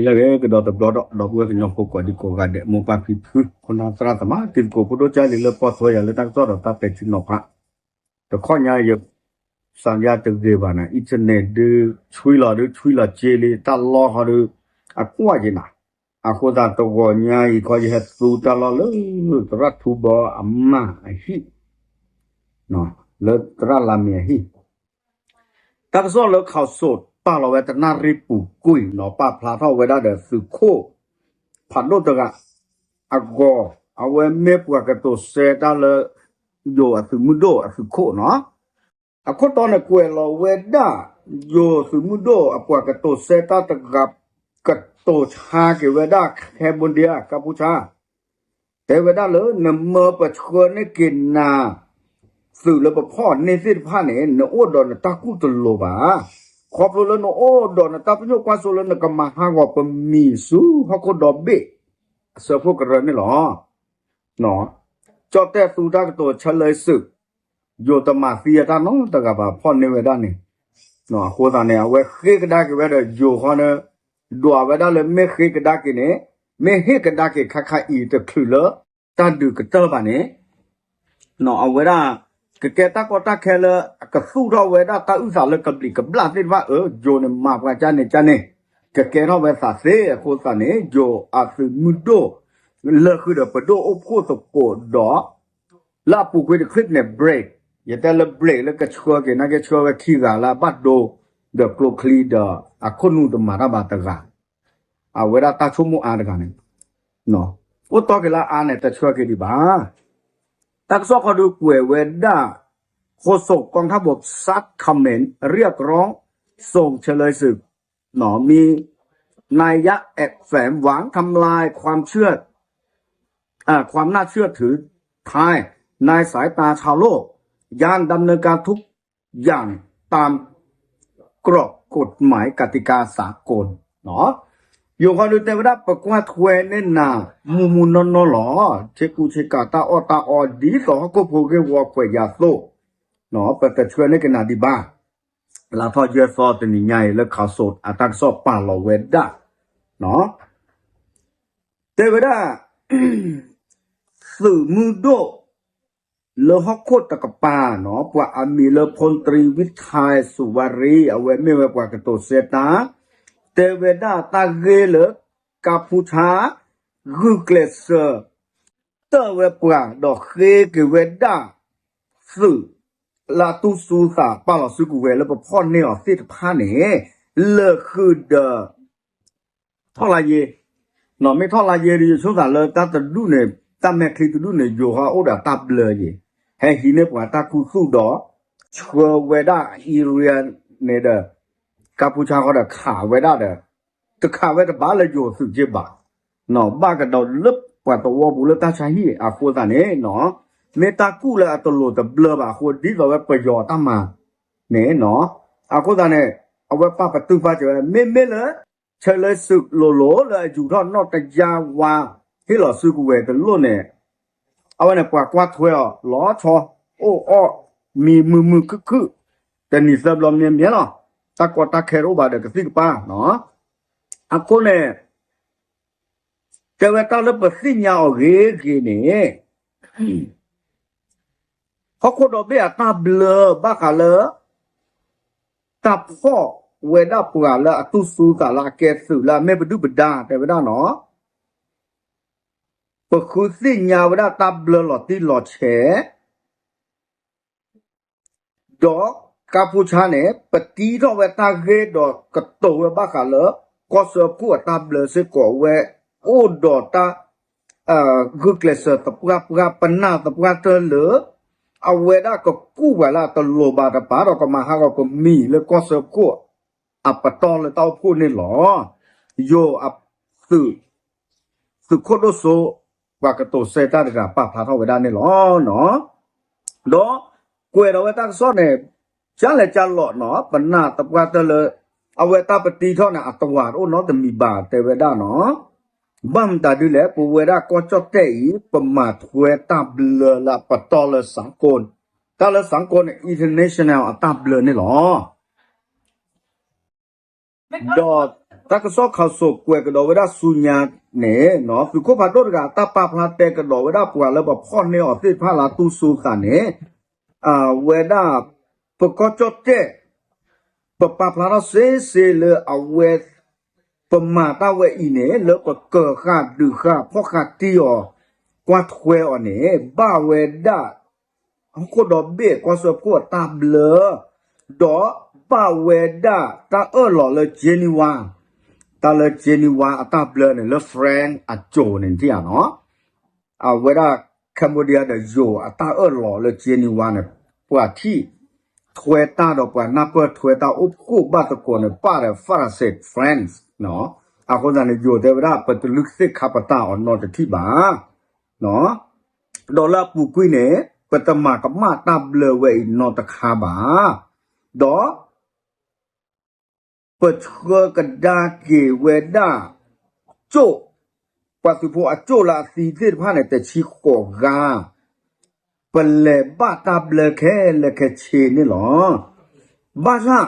လၢဂ့ၤကဒီးတဘျီဒီး ဒီပုၢ်ဝဲၢ်ကညီဖိကိးဒံကိးဂၤဒဲး မိၢ်ပၢ်ဖံဖု ခိၣ်နၢ်သရၣ်သမါ တံၤသကိးဖိဒိၣ်ကၢ်လံၤလၢပီၢ်ထွဲယၤလၢတၢ်ကစီၣ်ဒီးတၢ်ပဲာ်ထံနီၤဖး တခီညါယ စၣ်ယါတဂ့ၤဘၣ်နၤ internet ဒုး ဆွံလီၤဒုး ဆွံလီၤစ့လံ တၢ်လီၢ်ခီဒုး အကွၢ်က့ၤနၤ အဃိသတးတဂီၤညါအံၤခီ ယဟဲသူတၢ်လီၢ်လၢ သရၣ်ထူဘီအမါအဟံၣ် လၢသရၣ်လါမ့ၤအဟံၣ် တၢ်ကစီၣ်လၢ ခီၣ်စိး ပာ်လီၤဝဲတနၣ်ရံၣ်ပူၤကွံာ်နီၤ ပာ်ဖျါထီၣ်ဝဲဒၣ်ဒီးသုးခိၣ် ဖးဒိၣ်တဂၤ အဂီၤ အဝဲမ့ၢ်ပှၤကတိၤဆၢတၢ်လၢ ယိၤအသုးမုၢ်ဒိၣ်အသုးခိၣ်နီၤ အခိၣ်တီန့ၣ်ကွဲးလီၤဝဲဒၣ် ယိၤသုးမုၢ်ဒိၣ်အပှၤကတိၤဆၢတၢ်တဂၤ ကတိၤဆါက့ၤဝဲဒၣ် Cambodia ကီၢ်ပူၤဆါ တဲဝဲဒၣ်လၢ နမၢပဆှၢန့ၢ်က့ၤနၤ သုးလၢပဖီၣ်န့ၢ်သ့ၣ်တဖၣ်န့ၣ် နအိၣ်ဒီးနတၢ်ကူၣ်တလိၤဘၣ်. ခီဖျိလၢနအိၣ်ဒီးနတၢ်ပညိၣ်ကွၢ်စိလၢနကမၤဟးဂီၤပမံၤဆူဟီၣ်ခိၣ်ဒီဘ့ၣ် အဆၢဖှိၣ်ကရၢန့ၣ်လီၤ. ကၠီၣ်တဲၣ်သူတၢ်ကတိၤဆၢလၢစုး ယိၤတမၤသံအတၢ်နီတဂၤဘၣ်ဖီၣ်န့ၢ်ဝဲဒၣ်န့ၣ်. အဃိသတးန့ၣ် အဝဲဃ့ကဒါက့ၤဝဲဒီးယိၤဃီန့ၣ် ဒွးဝဲဒၣ်လၢမ့ၢ်ဃ့ကဒါက့ၤန့ၣ် မ့ၢ်ဟ့ၣ်ကဒါက့ၤခါခါအံၤတချုးလၢ တၢ်ဒုးကတၢၢ်ဘၣ်န့ၣ် အဝဲဒၣ် ကကဲတၢ်ကီတၢ်ခဲလၢ ကသူၣ်ထီၣ်ဝဲဒၣ်တၢ်အုၣ်သးလၢကဘျံးကဘျၣ်သ့ၣ်တဖၣ်အၢ ယိၤန့ၣ်မၤပှၤကန့ၣ်ကန့ၣ် ကကဲထီၣ်ဝဲသးသ့အဃိသတးန့ၣ် ယိၤအသုးမုၢ်ဒိၣ် လၢဃုာ်ဒီးပဒိၣ်အိၣ်ဖှိၣ်သကိးဒီး လၢအပူၤကွံာ်တ clip န့ၣ် break ယတဲလၢ break လၢကဆှၢက့ၤနာ်က့ဆှၢဝဲခံဂၤလၢအဘၣ်ဒိ ဒီးကျိချံဒီးအခိၣ်နူာ်တမၤတၢ်ဘၣ်တဂၤ အဝဲဒၣ်တၢ်ဆိကမိၣ်အါတဂၤန့ၣ် အိၣ်တီၢ်က့ၤလၢအါန့ၣ် တဆှၢက့ၤဒံးဘၣ်. တၢ်ကစီၣ်ခီဒုးကွဲးဝဲဒၣ် โฆษกกองทัพบกซัดเขมรเรียกร้องส่งเฉลยศึก มีนัยยะแอบแฝง หวังทำลายความเชื่อ ความน่าเชื่อถือไทยในสายตาชาวโลก ย่านดำเนินการทุกอย่างตามกรอบกฎหมายกติกาสากล ယိၤဃီဒုးတဲဝဲဒၣ် ပကွၢ်ထွဲန့ၢ်နၤ မုၢ်မုၢ်နီၢ်နီၢ်လီၤ. ဆ့ကူဆ့ကၤတၢ်အီၣ်တၢ်အီ ဒ်သိးဟီၣ်ခိၣ်ဖိဂ့ၢ်ဝီခွဲးယာ်အသိး ပတဆှၢန့ၢ်က့ၤနၤဒံးဘၣ်. လါထီၣ်ယဲၢ်သီတနံၤညါအံၤ လၢ ခီၣ်စိး အတၢ်ကစီၣ်ပာ်လီၤဝဲဒၣ် တဲဝဲဒၣ် သုးမုၢ်ဒိၣ် လၢဟီၣ်ခိၣ်တကပၤနီၤ ပှၤအမံၤလၢ พลตรีวิชัยสุวารี အဝဲမ့ၢ်ဝဲပှၤကတိၤဆၢတၢ် တဲဝဲဒၣ်တၢ်ဂ့ၢ်လၢ ကီၢ်ပူၤဆါ ဂုာ်ကျဲးစၢး တၢၢ်ဝဲပှၤဒီးဃ့က့ၤဝဲဒၣ် သုး လၢအတူၢ်ဆူသးပာ်လီၤစုကဝဲၤလၢပဖီၣ်န့ၢ်အီၤသ့ၣ်တဖၣ်န့ၣ် လၢာ်ဃုာ်ဒီး ထီၣ်လါယ့ မ့ၢ်ထီၣ်လါယ့ဒီး ယဆိကမိၣ်လၢတၢ်တဒူၣ်န့ၣ် တၢ်မဲာ်ချံတဒူၣ်န့ၣ် ယိၤဟီအိၣ်ဒီးတၢ်ဘျၢယ့ၤ ဟဲဟံးန့ၢ်ပှၤတၢ်ခူသူၣ်ဒီး ဆှၢဝဲဒၣ် area န့ၣ်ဒီး ကီၢ်ပူၤဆါဃီဒီးခးဝဲဒၣ်ဒီး တခးဝဲတဘၣ်လၢယိၤသုးက့ဘၣ် ဘၣ်ကဒီးလၢပှၤသဝီပူၤလၢတၢ်ဆါဟံၣ်အဃိသတးန့ၣ် မ့ၢ်တၢ်ကူၣ်လၢအတလိၤတဘျၢဘၣ်အဃိ ဒ်သိးဝဲပယီၤတၢ်မၤန့ၣ် အဃိသတးန့ၣ် အဝဲပာ်ပတုာ်ပာ်စၢၤဝဲ မ့မ့ၢ်လၢ ဆၢလၢစုးလိၤလိၤလၢအယူၤထီၣ်နီၣ်တယါဝါ ဟ့ၣ်လီၤစုကဝဲၤတလိၣ်န့ၣ် အဝဲန့ၣ်ပှၤကွၢ်ထွဲအီၤ လီၤဆီ အိၣ်အီၣ်မံမုာ်မုာ်ခုၣ်ခုၣ် တနံၤသၢဘျီမ့မ့ၢ်လီၤ တၢ်ကီတၢ်ခဲတအိၣ်ဘၣ်ဒီးကသံၣ်ကပၤ အဃိန့ၣ် တဲဝဲတၢ်လၢပသ့ၣ်ညါအီၤဂ့ၤဂ့ၤန့ၣ် ဟီၣ်ခိၣ်ဒီဘ့ၣ်အတၢ်ဘျၢဘၣ်ဃးလၢ တၢ်ဖီၣ်ဝဲဒၣ်ပှၤလၢအတူၢ်ဆူသးလၢအကဲသုးလၢအမ့ၢ်ပဒုၣ်ပဒါတဲဝဲဒၣ်နီၤ ပဃုသ့ၣ်ညါဝဲဒၣ်တၢ်ဘျၢလီၤတံၢ်လီၤဆဲး ဒီးကီၢ်ပူၤဆါန့ၣ် ပတံထီၣ်ဝဲတၢ်ဂ့ၢ်ဒီးကတိၤဝဲဘၣ်ဃးလၢ ကီၢ်စၢဖှိၣ်အတၢ်ဘျၢစ့ၢ်ကီးဝဲ အိၣ်ဒီးတၢ် ဂုာ်ကျဲးစၢးသပှၢ်ပှၢ်ပနၢ်သပှၢ်တၢၢ်လၢ အဝဲဒၣ်ကကူၣ်ပှၤလၢအတလိၤဘၣ်တပၤဒီးကမၤဟးဂီၤကမံၤလၢကီၢ်စၢဖှိၣ် အပတီၢ်လၢတၢ်အိၣ်ဖှိၣ်န့ၣ်လီၤ. ယိၤအသုး သုးခိၣ်ဒိၣ်စိ ပှၤကတိၤဆၢတၢ်တဂၤပာ်ဖျါထီၣ်ဝဲဒၣ်န့ၣ်လီၤ. ဒီးကွဲးဒီးဝဲတၢ်ကစီၣ်န့ၣ် ကၢ်လဲၤကၢ်လီၤနီၤ ပနၢ်သပှၢ်တၢၢ်လၢ အဝဲတၢ်ပတံထီၣ်န့ၣ် အတဝၤတအိၣ်နီတမံၤဘၣ်တဲဝဲဒၣ်နီၤ. ဘၣ်မတၤဒ်လဲၣ် ပဝဲဒၣ်ကီၢ်ကၠီၣ်တဲၣ်အံၤ ပမၤထွဲတၢ်ဘျၢလၢအပတီၢ်လၢ สากล တၢ်လၢ สากล န့ၣ် international အတၢ်ဘျၢန့ၣ်လီၤ. ဒီး တၢ်ကစီၣ်ခးစိးကွဲးကဒီးဝဲဒၣ်ဆူညါန့ၣ် သုးခိၣ်ဖးဒိၣ်တဂၤအတၢ်ပာ်ဖျါတဲကဒီးဝဲဒၣ်ပှၤလၢပဖီၣ်န့ၢ်အီၤသ့ၣ်တဖၣ်လၢအတူၢ်ဆူသးန့ၣ် အဝဲဒၣ် ပကီၢ်ကၠီၣ်တဲၣ် ပပာ်ဖျါထီၣ်စ့စ့လၢအဝဲ ပမၤတၢ်ဝဲအံၤန့ၣ် လၢပကၢၤဃာ်ဒုးဃာ်ဖီၣ်ဃာ်တံၢ်အီၤ ကွၢ်ထွဲအီၤန့ၣ် ဘၣ်ဝဲဒၣ် ဟီၣ်ခိၣ်ဒီဘ့ၣ်ကွၢ်စၢဖှိၣ်အတၢ်ဘျၢ ဒီးဘၣ်ဝဲဒၣ်တၢ်အၢၣ်လီၤလၢ Geneva တၢ်လၢ Geneva အတၢ်ဘျၢန့ၣ် လၢ France အစိၤန့ၣ်ထံၣ်ဧါနီၤ အဝဲဒၣ် Cambodia ဒီးယိၤအတၢ်အၢၣ်လီၤလၢ Geneva န့ၣ် ပှၤထံၣ်ထွဲတၢ်ဒီးပှၤနၢ်ပၢၢ်ထွဲတၢ်အိၣ်ဖှိၣ်ဘၣ်သကိးန့ၣ် ပၣ်ဒီး France အဃိသတးန့ၣ် ယိၤတဲဝဲဒၣ် ပတလုၢ်သ့ၣ်ခါပတာ်အီၤနီတထံၣ်ဘၣ် ဒီးလၢအပူၤကွံာ်န့ၣ် ပတမၤကမၣ်တၢ်ဘျၢဝဲအံၤနီတခါဘၣ် ဒီး ပဆှၢကဒါက့ၤဝဲဒၣ် ကၠိၣ် ပှၤသုးဖိအကၠိၣ်လၢအသံသ့ၣ်တဖၣ်န့ၣ် တဆံဃိးဂၤ ပလဲၤဘၣ်တၢ်ဘျၢခဲလၢာ်ခဲဆ့န့ၣ်လီၤ. ဘၣ်ဆၣ်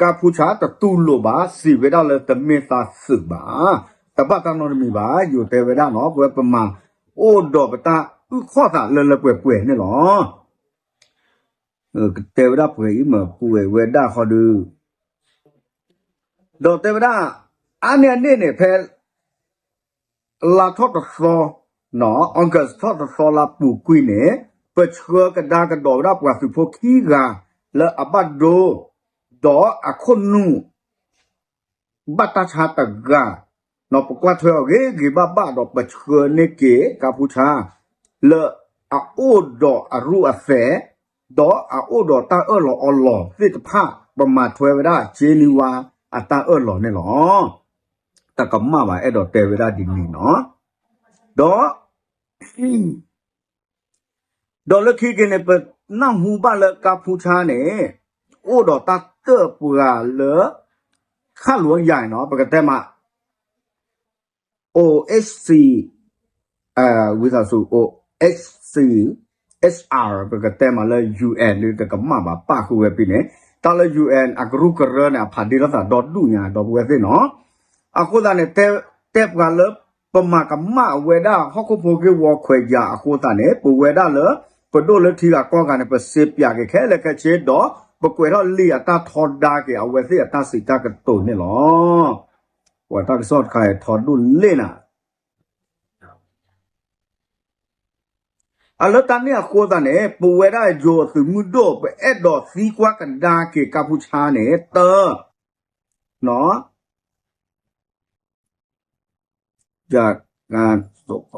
ကါဖူဆါတတူၢ်လိာ်ဘၣ် စံးဝဲဒၣ်လၢတမ့ၢ်သးသုးဘၣ်, တဘၣ်တၢ်နီတမံၤဘၣ်, ယိၤတဲဝဲဒၣ်နီၤ ပဝဲပမၤအိၣ်ဒီးပတၢ်အုၣ်ခီၣ်သးလၢလၢပှဲၤပှဲၤန့ၣ်လီၤ. ကတဲဝဲဒၣ်ပှဲၤအံၤမ့ၢ်ပှဲၤဝဲဒၣ်ဃီဒီး ဒီးတဲဝဲဒၣ် အါန့ၢ်အန့ၣ်န့ၣ် ဖဲ လါထီၣ်တသီ August ထီၣ်တသီလါပူၤကွံာ်န့ၣ် ပဆှၢကဒါကဒီးဝဲဒၣ်ပှၤသုးဖိခံဂၤ လၢအဘၣ်ဒိ ဒီးအခိၣ်နူာ် ဘၣ်တၢ်ဆါတဂၤ ပကွၢ်ထွဲအီၤဂ့ၤဂ့ၤဘၣ်ဘၣ်ဒီးပဆှၢန့ၢ်က့ၤ ကါဖူဆါ လၢအအိၣ်ဒီးအရူၢ်အသဲး ဒီးအအိၣ်ဒီးတၢ်အၢၣ်လီၤအီလီၤသ့ၣ်တဖၣ် ပမၤထွဲဝဲဒၣ် Geneva အတၢ်အၢၣ်လီၤန့ၣ်လီၤ. တကမၣ်ဘၣ် အဲၣ်ဒိးတဲဝဲဒၣ်ဒ်န့ၣ်နီၤ. ဒီး ဒီးလၢခံက့ၤန့ၣ် ပနၢ်ဟူဘၣ်လၢကါဖူဆါန့ၣ် အိၣ်ဒီးတၢ်တၢၣ်ပှၤလၢ ခၣ်လိာ်ယၤနီၤ ပကတဲမး OHC ဝံသးစူၤ OHC HR ပကတဲမးလၢ UN ဒ်တကမၣ်ဘၣ် ပၣ်ဃုာ်ဝဲဖဲန့ၣ် တၢ်လၢ UN အကရူၢ်ကရၢန့ၣ် အဖးဒ့လိာ်သးဒီဒူၣ်ညါ ဒီပုၢ်ဝဲၢ်သ့ၣ်နီၤ. အဃိသတးန့ၣ် တဲပှၤလၢ ပမၤကမၣ်ဝဲဒၣ်ဟီၣ်ခိၣ်ဖိဂ့ၢ်ဝီခွဲးယာ်အဃိသတးန့ၣ် ပဝဲဒၣ်လၢ ပဒိၣ်လၢထံဂၤကီၢ်ဂၤန့ၣ် ပစ့ပၠးက့ၤခဲလၢာ်ခဲဆ့ဒီး ပကွဲးထီၣ်လံာ်အတၢ်ထီဒါက့ၤ အဝဲသ့ၣ်အတၢ်စံးတၢ်ကတိၤန့ၣ်လီၤ. ပှၤတၢ်ကစီၣ်တခါအံၤထီဒိၣ်လဲၣ်နၤ အလၢတၢ်န့ၣ်အဃိသတးန့ၣ် ပဝဲဒၣ်ယိၤအသုးမုၢ်ဒိၣ် ပအဲၣ်ဒိးသံကွၢ်ကဒါက့ၤကါဖူဆါန့ၣ် တၢ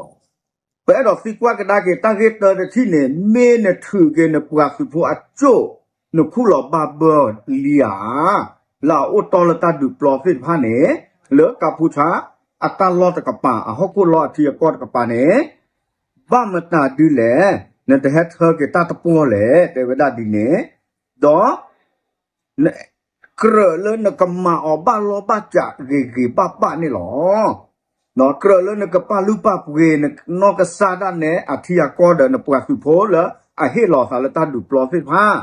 ပအဲၣ်ဒိးသံကွၢ်ကဒါက့ၤ တၢ်ဂ့ၢ်တၢတထံၣ်န့ၣ် မ့ၢ်နထုးက့ၤနပှၤသုးဖိအကၠိၣ် နခူၣ်လီၤဘၣ်ဘၢလံဧါ လၢအအိၣ်တီၢ်လၢတၢ်ဒုးပျီသ့ၣ်တဖၣ်န့ၣ် လၢကါဖူဆါ အတၢ်လီၢ်တကပၤ အဟီၣ်ခိၣ်လီၢ်အထံအကီၢ်တကပၤန့ၣ် ဘၣ်မတၤဒ်လဲၣ် နတဟဲထၢက့ၤတၢ်တပှီၢ်လဲၣ် တဲဝဲဒၣ်ဒ်န့ၣ် ဒီး ကြၢးလၢနကမၤအီၤဘၣ်လီၢ်ဘၣ်စးဂ့ၤဂ့ၤဘၣ်ဘၣ်န့ၣ်လီၤ. ကြၢးလၢနကပာ်လုၢ်ပာ်ပှ့ၤ နနီၢ်ကစၢ်ဒၣ်နဲအထံအကီၢ်ဒီးနပှၤသုးဖိလၢအဟ့ၣ်လီၤသးလၢတၢ်ဒုးပျီသ့ၣ်တဖၣ်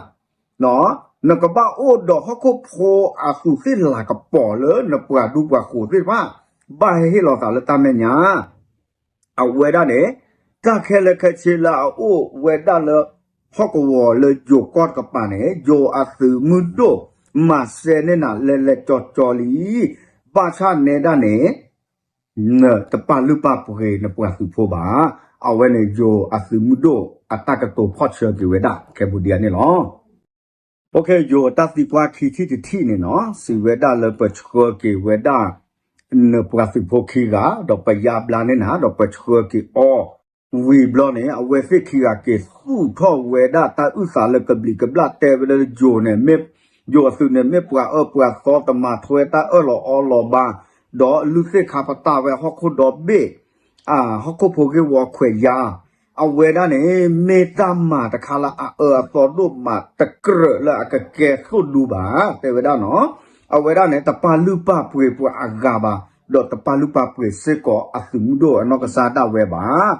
နကဘၣ်အိၣ်ဒီးဟီၣ်ခိၣ်ဖိအသူးသ့ၣ်လၤကပီၤလၢနပှၤဒူပှၤဃိၤသ့ၣ်တဖၣ် ဘၣ်ဟဲဟ့ၣ်လီၤသးလၢတၢ်မဲာ်ညါ အဝဲဒၣ်န့ၣ် တၢ်ခဲလၢာ်ခဲဆ့လၢအအိၣ်ဝဲဒၣ်လၢ ဟီၣ်ကဝီၤလၢယိၤကီၢ်တကပၤန့ၣ် ယိၤအသုးမုၢ်ဒိၣ် မၤစဲန့ၢ်နၤလဲၤလဲၤကၠီကၠီလံ. ဘၣ်ဆၣ်နဲဒၣ်န့ၣ် နတပာ်လုၢ်ပာ်ပှ့ၤနပှၤသုးဖိဘၣ်. အဝဲန့ၣ်ယိၤအသုးမုၢ်ဒိၣ်အတၢ်ကတိၤဖီၣ်ဆၢက့ၤဝဲဒၣ် Cambodia န့ၣ်လီၤ. OK ယိၤအတၢ်သံကွၢ်ခံထံၣ်တထံၣ်န့ၣ်နီၤ စံးဝဲဒၣ်လၢပဆှၢက့ၤဝဲဒၣ် နပှၤသုးဖိခံဂၤ ဒီးပယါဘျါန့ၢ်နၤ ဒီးပဆှၢက့ၤအီၤ ဝံၤဘျီန့ၣ် အဝဲသ့ၣ်ခံဂၤက့ၤသူၣ်ထီၣ်ဝဲဒၣ်တၢ်အုၣ်သးလၢကဘျံးကဘျၣ် တဲဝဲလၢယိၤန့ၣ် မ့ၢ်ယိၤအသုးန့ၣ် မ့ၢ်ပှၤအၢပှၤသီတမၤထွဲတၢ်အၢၣ်လီၤအီလီၤဘၣ် ဒီးလုၢ်သ့ၣ်ခါပတာ်ဝဲဟီၣ်ခိၣ်ဒီဘ့ၣ် ဟီၣ်ခိၣ်ဖိဂ့ၢ်ဝီခွဲးယာ် အဝဲဒၣ်န့ၣ် မ့ၢ်တၢ်မၤတခါလၢအအၢအသီဒိၣ်မးတကြၢးလၢအကကဲသိၣ်ဒူဘၣ် တဲဝဲဒၣ်နီၤ. အဝဲဒၣ်န့ၣ် တပာ်လုၢ်ပာ်ပှ့ၤပှၤအဂၤဘၣ် ဒီးတပာ်လုၢ်ပာ်ပှ့ၤစ့ၢ်ကီးအသုးမုၢ်ဒိၣ်အနီၢ်ကစၢ်ဒၣ်ဝဲဘၣ်.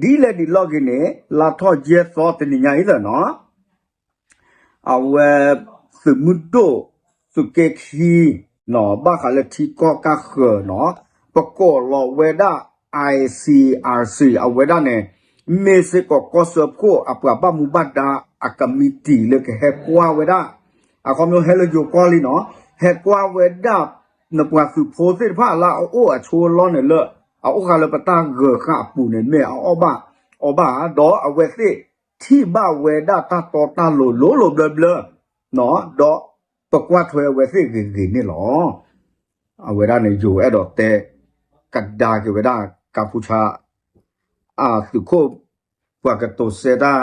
ဒီး ဒ်လဲၣ်ဒ်လဲၣ်ဂ့ၤန့ၣ် လါထီၣ်ယဲၢ်သီတနံၤညါအံၤလၢာ်နီၤ အဝဲ သုးမုၢ်ဒိၣ် သုးက့ခံ ဘၣ်ဃးလၢထံကီၢ်ကါဃၢၤနီၤ ပကိးလီၤဝဲဒၣ် I C R C အဝဲဒၣ်န့ၣ် မ့ၢ်စ့ၢ်ကီးကီၢ်စၢဖှိၣ်အပှၤဘၣ်မူဘၣ်ဒါအကမံးတံာ်လၢကဟဲကွၢ်ဝဲဒၣ် အခီပညီဟဲလၢယိၤကီၢ်လံနီၤ ဟဲကွၢ်ဝဲဒၣ် နပှၤသုးဖိသ့ၣ်တဖၣ်လၢအအိၣ်အဆိအလီၢ်န့ၣ်လၢ အအိၣ်ဃာ်လၢပတၢ်ဂၢၤဃာ်အပူၤန့ၣ် မ့ၢ်အအီၣ်ဘၣ်အီဘၣ်ဧါ ဒီးအဝဲသ့ၣ်ထံၣ်ဘၣ်ဝဲဒၣ်တၢ်တီတၢ်လိၤလိၤလိၤဘျၢဘျၢ ဒီးပကွၢ်ထွဲအဝဲသ့ၣ်ဂ့ၤဂ့ၤန့ၣ်လီၤ. အဝဲဒၣ်န့ၣ် ယိၤအဲၣ်ဒိးတဲ ကဒါက့ၤဝဲဒၣ် ကၢ်ဖူဆါ အသုးခိၣ် ပှၤကတိၤစဲတၢ်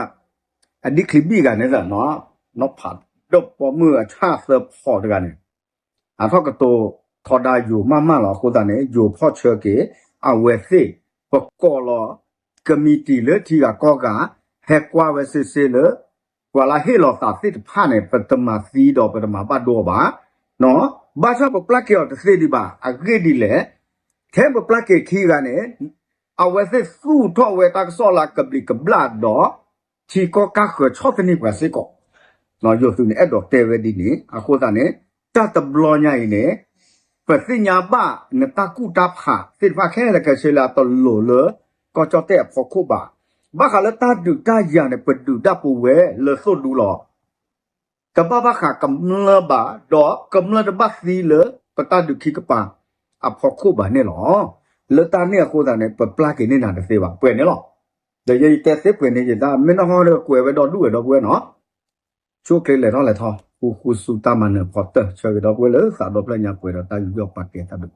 အဒံၣ်ချံဘံၣ်ဂၤန့ၣ်သးနီၤ နီၢ်ဖးဒိၣ်ပိာ်မုၣ်အဆၣ်သၢဖီတဂၤန့ၣ် အထီၣ်ကတိၤထီဒါယိၤမးမးလီၤ. အဃိသတးန့ၣ် ယိၤဖီၣ်ဆၢက့ၤ အဝဲသ့ၣ် ပကိးလီၤ ကမံးတံာ်လၢထံဂၤကီၢ်ဂၤ ဟဲကွၢ်ဝဲစ့စ့လၢ ပှၤလၢဟ့ၣ်လီၤသးသ့ၣ်တဖၣ်န့ၣ် ပတမၤသံဒီးပတမၤဘၣ်ဒိအီၤဘၣ်. ဘၣ်ဆၣ်ပပျၢ်က့ၤအီၤတသ့ဒံးဘၣ်. အဂ့ၢ်ဒ်လဲၣ်, ထဲပပျၢ်က့ၤခံဂၤန့ၣ် အဝဲသ့ၣ်သူၣ်ထီၣ်ဝဲတၢ်ကစီၣ်လၢကဘျံးကဘျၣ်ဒီး ထံကီၢ်ကါဃၢၤဆီၣ်သနံးပှၤစ့ၢ်ကီး ယိၤသုးန့ၣ် အဲၣ်ဒိးတဲဝဲဒ်န့ၣ်. အဃိသတးန့ၣ် တၢ်တဘျီညါအံၤန့ၣ် ပသ့ၣ်ညါဘၣ်နတၢ်ကူၣ်တၢ်ဖးသ့ၣ်တဖၣ်ခဲလၢာ်ခဲဆ့လၢ အတလိၤလၢကီၢ်ကၠီၣ်တဲၣ်အဖီခိၣ်ဘၣ်. ဘၣ်ဃးလၢတၢ်ဒုးတၢ်ယၤန့ၣ် ပဒုးဒၣ်ပဝဲလၢသိၣ်ဒူလီၤ. တဘၣ်ဘၣ်ဃးကမျၢၢ်ဘၣ်, ဒီးကမျၢၢ်တဘၣ်သံလၢပတၢ်ဒုးခံကပၤအဖီခိၣ်ဘၣ်န့ၣ်လီၤ. လၢတၢ်န့ၣ်အဃိသတးန့ၣ် ပပျၢ်က့ၤန့ၢ်နၤတသ့ဘၣ်, ပှဲၤန့ၣ်လီၤ. ဒီးယတဲသ့ပှဲၤန့ၣ် ယသးမ့ၢ်နီၢ်ဟီဒီး ကွဲးဝဲဒီဒူၣ်ဝဲဒီပုၢ်ဝဲၢ်နီၤ. ဆိၣ်ချ့လဲၤထီၣ်လဲၤထီ ဃူဃူဆူတၢ်မၤနၢၤဖီတၢၢ် ဆၢဂ့ၤဒီပုၢ်ဝဲၢ်လၢသးဒီဖျၢၣ်ညါ ပှဲၤဒီးတၢ်ယူးယီၣ်ပာ်ကဲတၢ်ဒုး